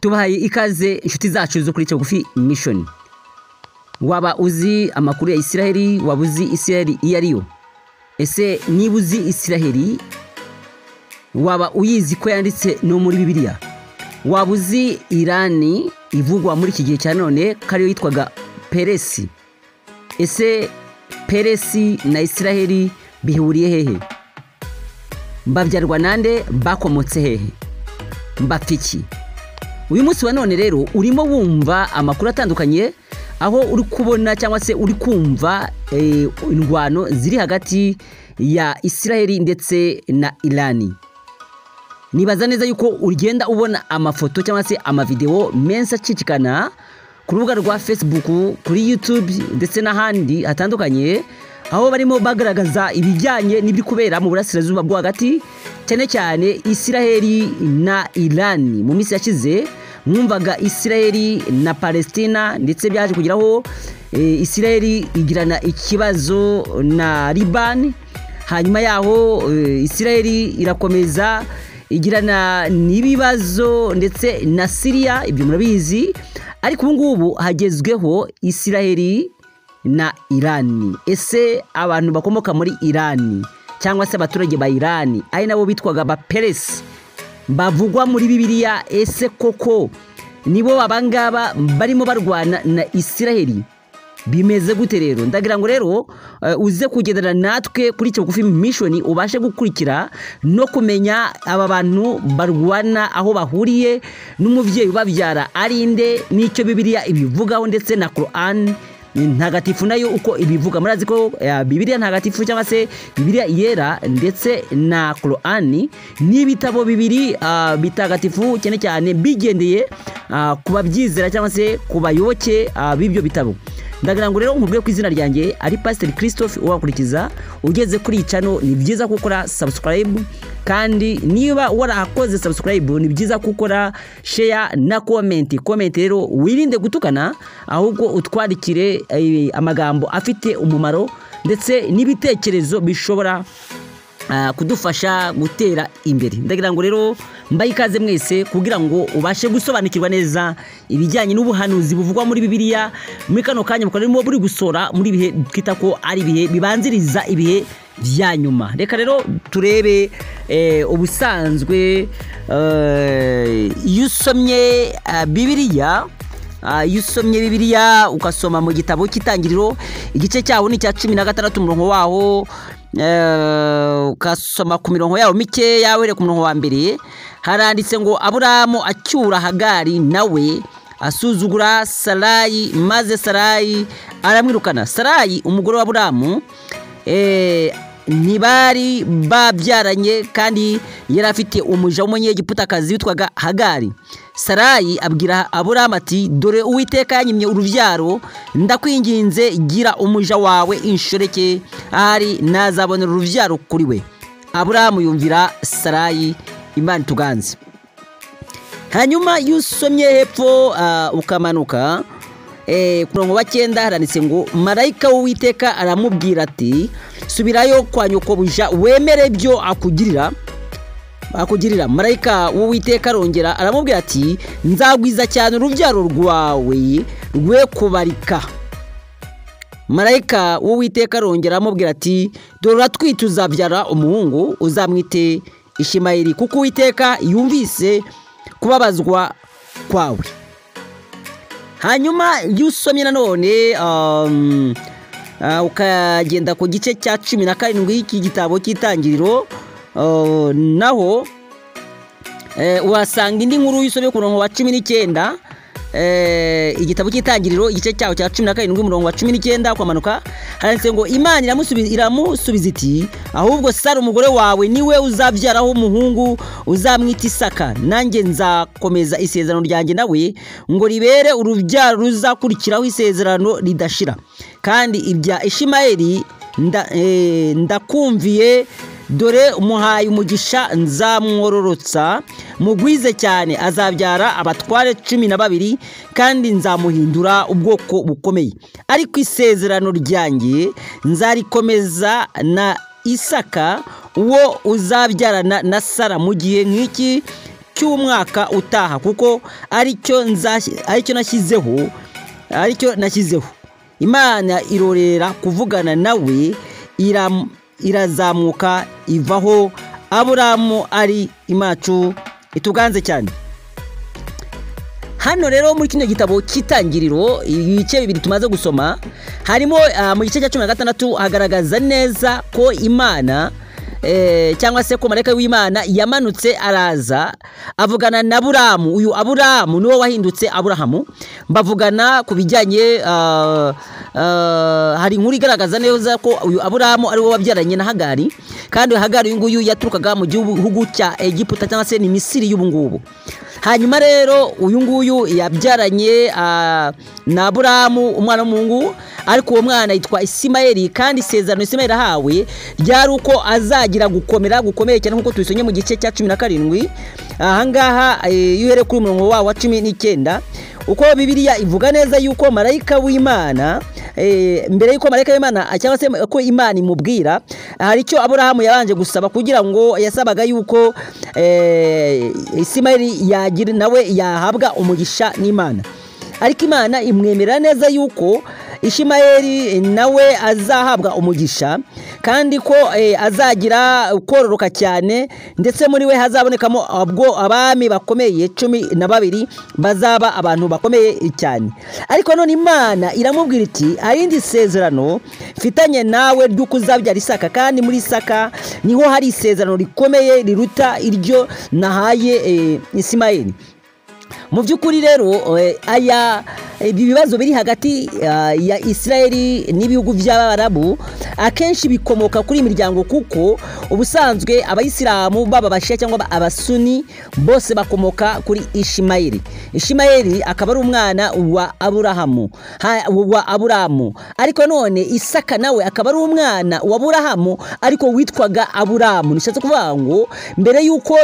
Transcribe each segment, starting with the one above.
Tubahaye ikaze inshuti zacu zo kuri Bugufi Mission. Waba uzi amakuru ya Isiraheli? Waba uzi Isiraheli iyo ariyo? Ese niba uzi Isiraheli, waba uyizi ko yanditse no muri Bibiliya? Waba uzi Irani ivugwa muri iki gihe cya none ko ariyo yitwaga Peresi? Ese Peresi na Isiraheli bihuriye hehe? Babyarwa nande? Bakomotse hehe? Bapfa iki? Uyu munsi wa none rero urimo wumva amakuru atandukanye, aho uri kubona cyangwa se uri kumva indwano ziri hagati ya Isiraheli ndetse na Irani. Nibaza neza yuko ugenda ubona amafoto cyangwa se amavideo menshi acicikana ku rubuga rwa Facebook, kuri YouTube ndetse n'ahandi hatandukanye, aho barimo bagaragaza ibijyanye n'ibiri kubera mu burasirazuba bwo hagati, cyane cyane Isiraheli na Irani. Mu minsi yashize mwumvaga Isiraheli na Palestina, ndetse byaje kugeraho Isiraheli igirana ikibazo na Liban. Hanyuma yaho Isiraheli irakomeza igirana n'ibibazo ndetse na Syria, ibyo murabizi. Ariko ubu ngubu hagezweho Isiraheli na Irani. Ese abantu bakomoka muri Irani cyangwa se abaturage ba Irani, ari nabo bitwaga Abaperesi bavugwa muri Bibiliya, ese koko nibo abangaba barimo barwana na Isiraheli? Bimeze gute rero? Ndagira ngo rero uze kugendana natwe kuri Bugufi Mission, ubashe gukurikira no kumenya aba bantu barwana aho bahuriye n'umubyeyi ubabyara ari nde, n'icyo Bibiliya ibivugaho ndetse na Quran ntagatifu nayo uko ibivuga. Murazi ko Bibiliya ntagatifu cyangwa se Bibiliya yera ndetse na Quran ni ibitabo bibiri bitagatifu, cyane cyane bigendeye ku babyizera cyangwa se ku bayoboke b'ibyo bitabo. Ndagira ngo rero nkubwiye ko izina ryanjye ari Pastor Christophe Uwakurikiza. Ugeze kuri iyi channel ni byiza gukora subscribe, kandi niba warakoze subscribe ni byiza gukora share na comment. Comment rero wirinde gutukana, ahubwo utwandikire amagambo afite umumaro ndetse n'ibitekerezo bishobora kudufasha gutera imbere. Ndagira ngo rero mbaye ikaze mwese kugira ngo ubashe gusobanukirwa neza ibijyanye n'ubuhanuzi buvugwa muri Bibiliya muri kano kanya mukaba murimo buri gusora muri ibihe twita ko ari ibihe bibanziriza ibihe bya nyuma. Reka rero turebe ubusanzwe iyo usomye Bibiliya, iyo usomye Bibiliya ugasoma mu gitabo cy'Itangiriro igice cyaho ni icya 16 umurongo waho, ukasoma ku mirongo yawo mikeya uhereye ku murongo wa mbere, haranditse ngo Aburahamu acyura Hagari nawe asuzugura Sarayi, maze Sarayi aramwirukana. Sarayi umugore wa Aburahamu ntibari babyaranye, kandi yari afite umuja w'umunyegiputakazi witwaga Hagari. Sarayi abwira Aburahamu ati dore Uwiteka yanyimye urubyaro, ndakwinginze gira umuja wawe inshoreke, ahari nazabonera urubyaro kuri we. Aburahamu yumvira Sarayi. Imana ituganze. Hanyuma iyo usomye hepfo ukamanuka ku murongo wa 9 haranditse ngo marayika w'Uwiteka aramubwira ati subirayo kwa nyokobuja wemere ibyo akugirira. Marayika w'Uwiteka arongera aramubwira ati nzagwiza cyane urubyaro rwawe rwe kubarika. Marayika w'Uwiteka arongera aramubwira ati dore uratwite uzabyara umuhungu uzamwite Ishimayeli, kuko Uwiteka yumvise kubabazwa kwawe. Hanyuma iyo usomye nanone ukagenda ku gice cya 17 cy'igitabo cy'Itangiriro, naho uhasanga indi nkuru y'usomye ku murongo wa 19. Igitabo cy'Itangiriro igice cyaho cya 17 umurongo wa 19 kwamanuka, handitse ngo Imana iramusubiza iti ahubwo Sara umugore wawe niwe uzabyaraho umuhungu uzamwita Isaka, nanjye nzakomeza isezerano ryanjye nawe ngo ribere urubyaro ruzakurikiraho isezerano ridashira. Kandi ibya Ishimayeli ndakumviye, dore umuhaye umugisha nzamwororotsa mugwize cyane, azabyara abatware 12 kandi nzamuhindura ubwoko bukomeye. Ariko isezerano ryanjye nzarikomeza na Isaka uwo uzabyarana na Sara mu gihe nk'iki cy'umwaka utaha, kuko aricyo nashyizeho. Imana irorera kuvugana nawe, irazamuka ivaho Aburamu ari. Imacu ituganze cyane. Hano rero muri kino gitabo cy'Itangiriro, ibice bibiri tumaze gusoma, harimo mu gice cya 16 hagaragaza neza ko Imana cyangwa se ko marayika w'Imana yamanutse araza avugana na Aburamu. Uyu Aburamu niwe wahindutse Aburahamu. Bavugana ku bijyanye, hari inkuru igaragaza neza ko uyu Aburamu ari we wabyaranye na Hagari, kandi Hagari uyu nguyu yaturukaga mu gihugu cya Egiputa cyangwa se ni Misiri y'ubu ngubu. Hanyuma rero uyu nguyu yabyaranye na Aburamu umwana w'umuhungu, ariko uwo mwana yitwa Isimayeli, kandi isezerano Isimayeli ahawe ryari uko azagira gukomera gukomeye cyane, nkuko tubisomye mu gice cya 17. Ahangaha iyo uhereye kuri umurongo wawo wa 19, uko Bibiliya ivuga neza yuko marayika w'Imana, mbere yuko marayika w'Imana cyangwa se ko Imana imubwira, hari icyo Aburahamu yabanje gusaba, kugira ngo yasabaga yuko Isimayeli yagira nawe yahabwa umugisha n'Imana. Ariko Imana imwemera neza yuko Ishimayeli nawe azahabwa umugisha, kandi ko azagira kororoka cyane, ndetse muri we hazabonekamo ubwo abami bakomeye 12 bazaba abantu bakomeye cyane. Ariko none Imana iramubwira iti arindi sezerano mfitanye nawe ry'uko uzabyara Isaka, kandi muri Isaka niho hari isezerano rikomeye riruta iryo nahaye Isimayeli. Mu by'ukuri rero aya ibi bibazo biri hagati ya Israeli n'ibihugu by'Abarabu akenshi bikomoka kuri imiryango, kuko ubusanzwe abayisilamu baba abashia cyangwa abasuni bose bakomoka kuri Ishimayeli. Ishimayeli akaba ari umwana wa Aburahamu, ariko none Isaka nawe akaba ari umwana wa Aburahamu ariko witwaga Aburamu. Nishatse kuvuga ngo mbere yuko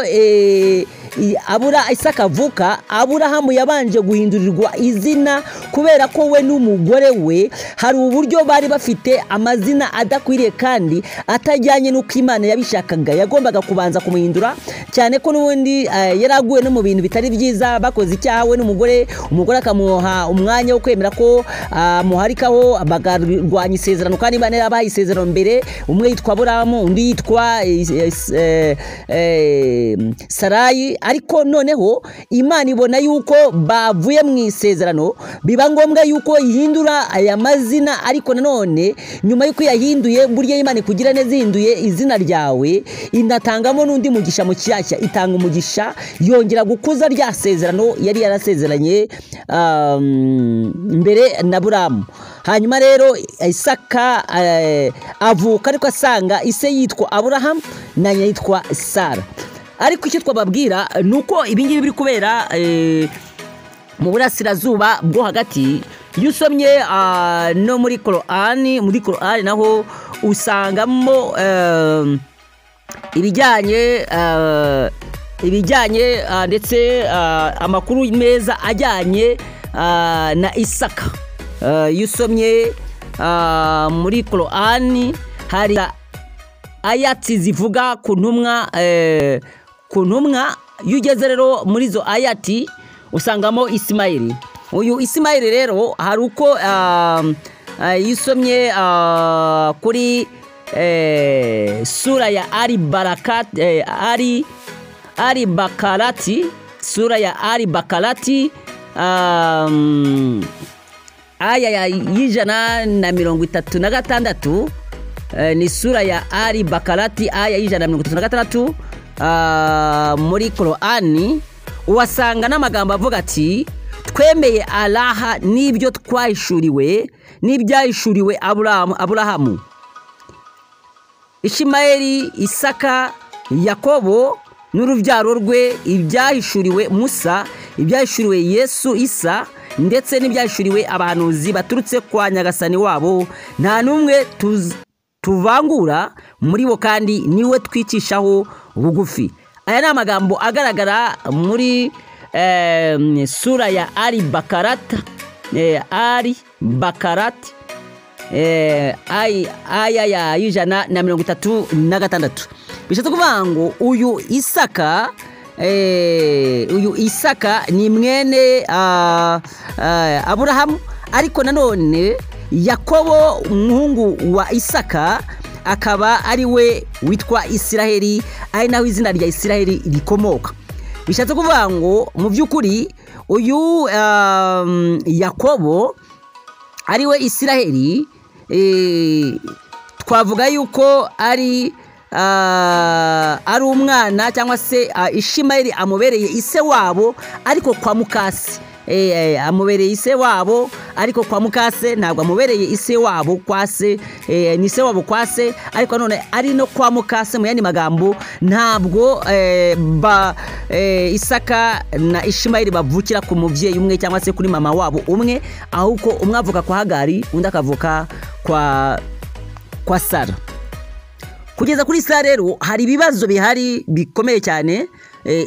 Isaka avuka, Aburahamu yabanje guhindurirwa izina, kubera ko we n'umugore we hari uburyo bari bafite amazina adakwiriye kandi atajyanye n'uko Imana yabishakaga. Yagombaga kubanza kumuhindura, cyane ko n'ubundi yaraguye no mu bintu bitari byiza, bakoze icyaha we n'umugore, umugore akamuha umwanya wo kwemera ko amuharikaho, bakarwanya isezerano, kandi Imana yarabahaye isezerano mbere, umwe yitwa Aburahamu undi yitwa Sarayi. Ariko noneho Imana ibona yuko bavuye mu isezerano, biba ngombwa yuko ihindura aya mazina. Ariko nanone nyuma yuko yahinduye, burya Imana ikugira neza, ihinduye izina ryawe inatangamo n'undi mugisha mushyashya, itanga umugisha yongera gukuza rya sezerano yari yarasezeranye mbere na Aburahamu. Hanyuma rero Isaka avuka ariko asanga ise yitwa Aburahamu na nyina yitwa Sara. Ariko icyo twababwira nuko ibingibi biri kubera mu burasirazuba bwo hagati. Iyo usomye no muri Korani, muri Korani naho usangamo ibijyanye ndetse amakuru meza ajyanye na Isaka. Iyo usomye muri Korani hari ayati zivuga ku ntumwa. Iyo ugeze rero muri izo ayati usangamo Isimayeli. Uyu Isimayeli rero hari uko iyo usomye kuri sura ya Ali Bakarati, sura ya Ali Bakarati aya 136, ni sura ya Ali Bakarati aya 136 muri Korani, wasanga n'amagambo avuga ati twemeye Allaha n'ibyo twahishuriwe n'ibyahishuriwe Aburahamu, Ishimayeli, Isaka, Yakobo n'urubyaro rwe, ibyahishuriwe Musa, ibyahishuriwe Yesu Isa, ndetse n'ibyahishuriwe abahanuzi baturutse kwa Nyagasani wabo, nta n'umwe tuvangura muri bo kandi niwe twicishaho bugufi. Aya ni amagambo agaragara muri sura ya Ali Bakarata, Ali Bakarati aya ya 136. Bishatse kuvuga ngo uyu Isaka uyu Isaka ni mwene Aburahamu, ariko nanone Yakobo umuhungu wa Isaka akaba ari we witwa Isiraheli, ari naho izina rya Isiraheli rikomoka. Bishatse kuvuga ngo mu by'ukuri uyu Yakobo ari we Isiraheli, twavuga yuko ari umwana cyangwa se Ishimayeli amubereye ise wabo, ariko kwa mukase. Amubereye ise wabo ariko kwa mukase, ntabwo amubereye ise wabo kwa se, ni se wabo kwa se, ariko none ari no kwa mukase. Mu yandi magambo ntabwo Isaka na Ishimayeli bavukira ku mubyeyi umwe cyangwa se kuri mama wabo umwe, ahubwo umwe avuka kwa Hagari undi akavuka kwa Sara. Kugeza kuri Sara rero hari ibibazo bihari bikomeye cyane,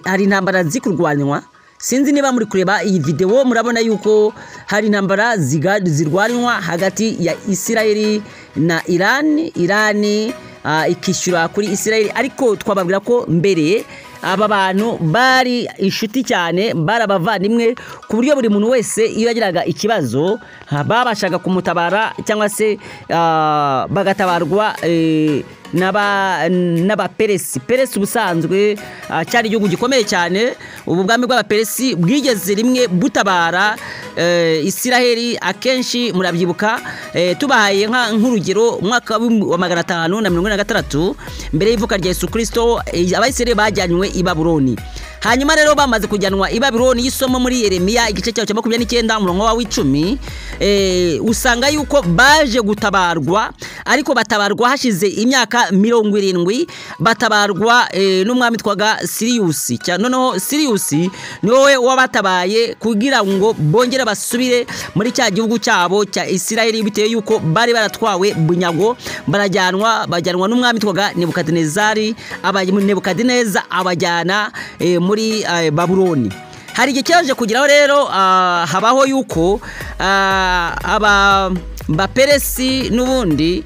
hari intambara zikurwanywa. Sinzi niba muri kureba iyi video murabona yuko hari intambara zirwanywa hagati ya Isiraheli na Iran. Iran ikishyura kuri Isiraheli, ariko twababwira ko mbere aba bantu bari inshuti cyane, bari abavandimwe, ku buryo buri muntu wese iyo yagiraga ikibazo babashaga kumutabara cyangwa se bagatabarwa n'abaperesi. Peresi ubusanzwe cyari igihugu gikomeye cyane. Ubu bwami bw'abaperesi bwigeze rimwe butabara Isiraheli akenshi murabyibuka. Tubahaye nk'urugero umwaka wa 546 mbere y'ivuka rya Yesu Kristo, Abayisiraheli bajyanywe i Babuloni. Hanyuma rero bamaze kujyanwa i Babuloni, isomo muri Yeremiya igice cyaho cya 29 umurongo wa 10, usanga yuko baje gutabarwa, ariko batabarwa hashize imyaka 70, batabarwa n'umwami twaga Siriusi. Noneho Siriusi niwe wabatabaye kugira ngo bongere basubire muri cya gihugu cyabo cya Isiraheli, bitewe yuko bari baratwawe bunyago, barajyanwa bajyanwa n'umwami twaga Nebukadinezari. Nebukadineza abajyana muri Babuloni. Hari igihe cyaje kugeraho rero habaho yuko aba Baperesi n'ubundi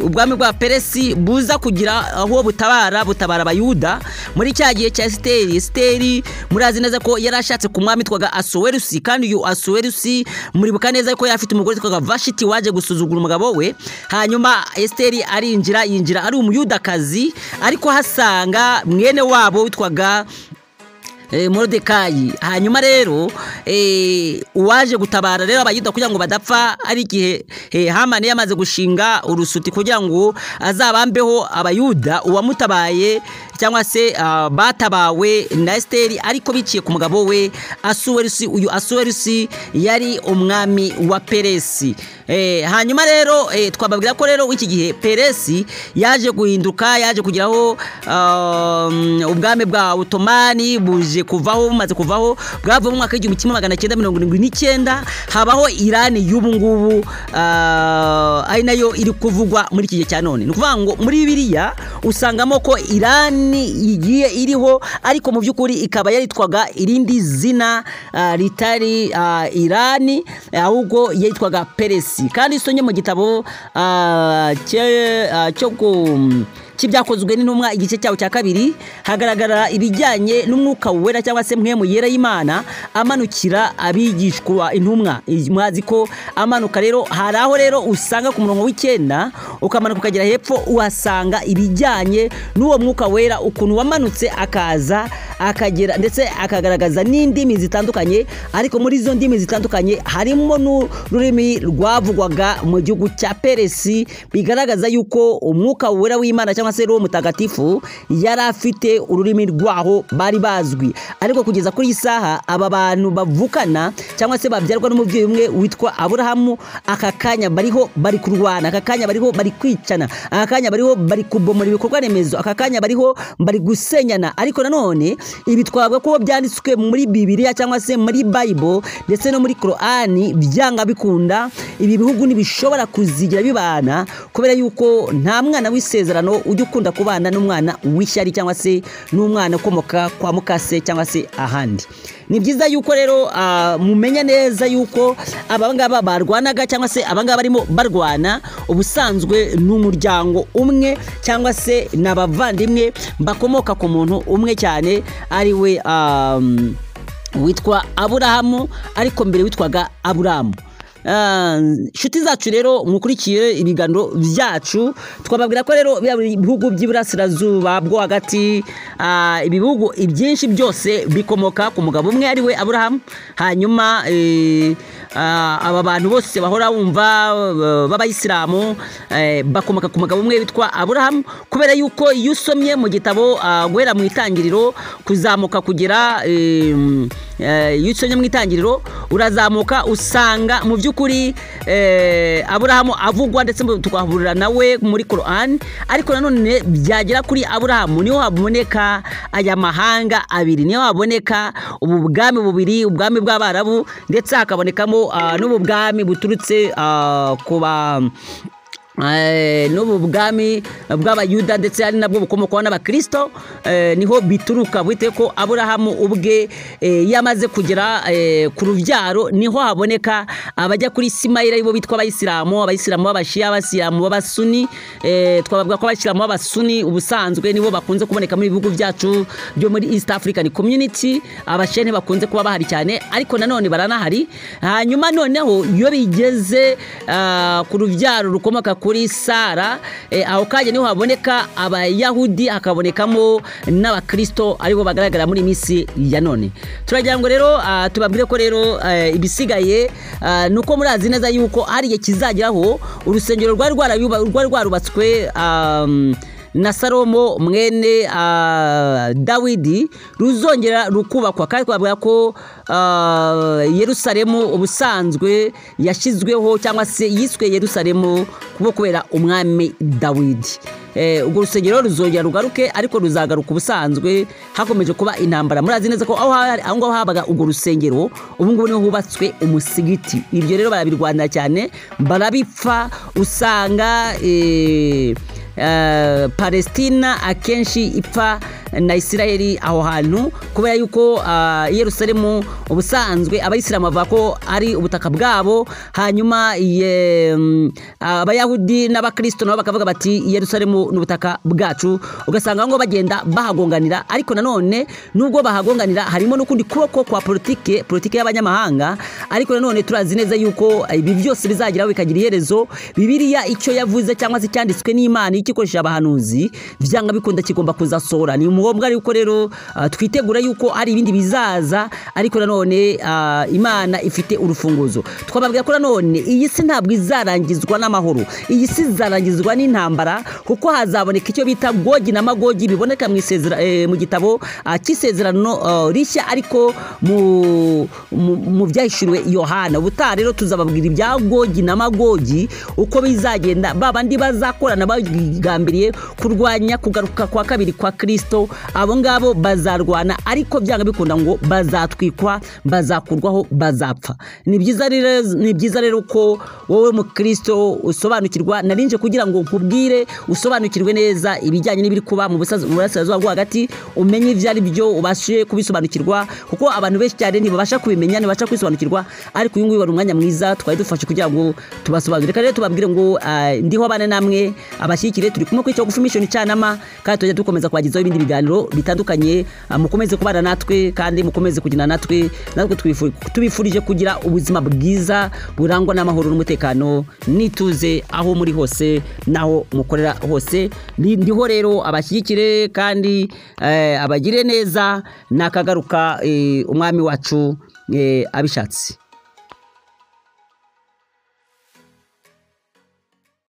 ubwami bwa Peresi buza kugira aho butabara abayuda muri cya gihe cya Esiteri. Esiteri murazi neza ko yarashatse ku mwami twaga Asuwerusi, kandi uyu Asuwerusi muribuka neza ko yari afite umugore twaga Vashiti waje gusuzugura umugabo we. Hanyuma Esiteri arinjira, yinjira ari umuyudakazi, ariko hasanga mwene wabo witwaga Moridekayi. Hanyuma rero uwaje gutabara rero abayuda kugira ngo badapfa, ari igihe Hamani yamaze gushinga urusuti kugira ngo azabambeho abayuda, uwamutabaye cyangwa se batabawe na Esiteri, ariko biciye ku mugabo we Asuwerusi. Uyu Asuwerusi yari umwami wa Peresi. Hanyuma rero twababwira ko rero iki gihe Peresi yaje guhinduka, yaje kugeraho ubwami bwa Otomani buje kuvaho, bumaze kuvaho bwavuye mu mwaka 1979, habaho Irani y'ubu ngubu ari nayo iri kuvugwa muri iki gihe cya none. Ni ukuvuga ngo muri Bibiliya usangamo ko Irani igiye iriho, ariko mu by'ukuri ikaba yaritwaga irindi zina ritari Irani, ahubwo yitwaga Peresi. Kandi isonye mu gitabo cyo cy'ibyakozwe n'intumwa igice cyawo cya 2 hagaragara ibijyanye n'umwuka wera cyangwa se mpwemu yera y'Imana amanukira abigishwa intumwa. Mwazi ko amanuka rero hari aho rero usanga ku murongo w'icyenda ukamanuka ukagera hepfo uhasanga ibijyanye n'uwo mwuka wera, ukuntu wamanutse akaza akagera ndetse akagaragaza n'indimi zitandukanye, ariko muri izo ndimi zitandukanye harimo n'ururimi rwavugwaga mu gihugu cya Peresi, bigaragaza yuko umwuka wera w'Imana cyangwa se Roho Mutagatifu yari afite ururimi rwaho bari bazwi. Ariko kugeza kuri iyi saha aba bantu bavukana cyangwa se babyarwa n'umubyeyi umwe witwa Aburahamu, aka kanya bariho bari kurwana, aka kanya bariho bari kwicana, aka kanya bariho bari kubomora ibikorwa remezo, aka kanya bariho bari gusenyana. Ariko nanone ibi twavuga ko byanditswe muri Bibiliya cyangwa se muri Bible ndetse no muri Korani, byanga bikunda ibi bihugu ntibishobora kuzigira bibana, kubera yuko nta mwana w'isezerano ujya ukunda kubana n'umwana w'ishyari cyangwa se n'umwana ukomoka kwa mukase cyangwa se ahandi. Ni byiza yuko rero mumenya neza yuko abangaba barwanaga cyangwa se abangaba barimo barwana ubusanzwe n'umuryango umwe cyangwa se n'abavandimwe bakomoka ku muntu umwe cyane ari we witwa Aburahamu, ariko mbere witwaga Aburamu. Inshuti zacu rero mukurikiye ibiganiro byacu, twababwira ko rero ibihugu by'iburasirazuba bwo hagati, ibihugu ibyinshi byose bikomoka ku mugabo umwe ari we Aburahamu. Hanyuma aba bantu bose bahora bumva b'abayisilamu bakomoka ku mugabo umwe witwa Aburahamu, kubera yuko iyo usomye mu gitabo guhera mu itangiriro kuzamuka kugera iyo usomye mu itangiriro urazamuka usanga mu by'ukuri Aburahamu avugwa ndetse tukahurira nawe muri Qur'an. Ariko nanone byagera kuri Aburahamu niho haboneka aya mahanga abiri, niho haboneka ubu bwami bubiri, ubwami bw'Abarabu ndetse hakabonekamo n'ubu bwami buturutse kuba n'ubu bwami bw'Abayuda ndetse ari nabwo bukomokwaho n'Abakristo. Niho bituruka bite ko Aburahamu ubwe yamaze kugera ku rubyaro, niho haboneka abajya kuri Isimayili aribo bitwa Abayisilamu, Abayisilamu b'Abashia, Abayisilamu b'Abasuni. Twabavuga ko Abayisilamu b'Abasuni ubusanzwe nibo bakunze kuboneka muri bihugu byacu byo muri East African Community. Abashia bakunze kuba bahari cyane, ariko nanone baranahari. Hanyuma noneho iyo bigeze ku rubyaro rukomoka kuri Sara, aho kanya niho haboneka Abayahudi, hakabonekamo n'Abakristo aribo bagaragara muri minsi ya none. Turagira ngo rero tubabwire ko rero ibisigaye nuko murazi neza yuko hari igihe kizageraho urusengero rwari rwarubatswe na Salomo mwene Dawidi ruzongera rukubakwa. Kandi twavuga ko Yerusalemu ubusanzwe yashyizweho cyangwa se yiswe Yerusalemu kuko kubera umwami Dawidi. Ubwo rusengero ruzongera rugaruke, ariko ruzagaruka ubusanzwe hakomeje kuba intambara. Murazi neza ko aho ngaho habaga ubwo rusengero, ubu ngubu niho hubatswe umusigiti. Ibyo rero barabirwanira cyane, barabipfa. Usanga Palestina akenshi ipfa na Isiraheli aho hantu, kubera yuko Yerusalemu ubusanzwe Abayisilamu bavuga ko ari ubutaka bwabo, hanyuma Abayahudi n'Abakristo nabo bakavuga bati Yerusalemu n'ubutaka bwacu. Ugasanga ngo bagenda bahagonganira, ariko nanone nubwo bahagonganira harimo n'ukundi kuboko kwa politike y'abanyamahanga. Ariko nanone turazi neza yuko ibi byose bizageraho bikagira iherezo. Bibiliya icyo yavuze cyangwa se cyanditswe n'Imana ikikoresha abahanuzi byanga bikunda kigomba kuzasohora. Ni ngombwa yuko rero twitegura yuko hari ibindi bizaza, ariko nanone Imana ifite urufunguzo. Twababwira ko nanone iyi si ntabwo izarangizwa n'amahoro, iyi si izarangizwa n'intambara, kuko hazaboneka icyo bita Gogi na Magogi biboneka mu gitabo cy'isezerano rishya, ariko mu byahishuriwe Yohana. Ubutaha rero tuzababwira ibya Gogi na Magogi uko bizagenda, babandi bazakorana bagambiriye kurwanya kugaruka kwa kabiri kwa Kristo. Abo ngabo bazarwana, ariko byanga bikunda ngo bazatwikwa, bazakurwaho, bazapfa. Ni byiza rero ko wowe mu Kristo usobanukirwa. Narinje kugira ngo nkubwire usobanukirwe neza ibijyanye n'ibiri kuba mu burasirazuba bwo hagati, umenye ibyo ari byo, ubashe kubisobanukirwa, kuko abantu benshi cyane ntibabasha kubimenya, ntibabasha kubisobanukirwa. Ariko uyu nguyu wari umwanya mwiza twari dufashe kugira ngo tubasobanurire. Reka rero tubabwire ngo ndiho bane namwe abashyikire, turi kumwe kuri Cyo Mission Cyanama, kandi tujya dukomeza kubagezaho ibindi biganiro bitandukanye. Mukomeze kubana natwe kandi mukomeze kugina natwe. Natwe tubifurije kugira ubuzima bwiza burangwa n'amahoro n'umutekano n'ituze aho muri hose naho mukorera hose. Ndiho rero abashyigikire kandi abagire neza, nakagaruka umwami wacu abishatse.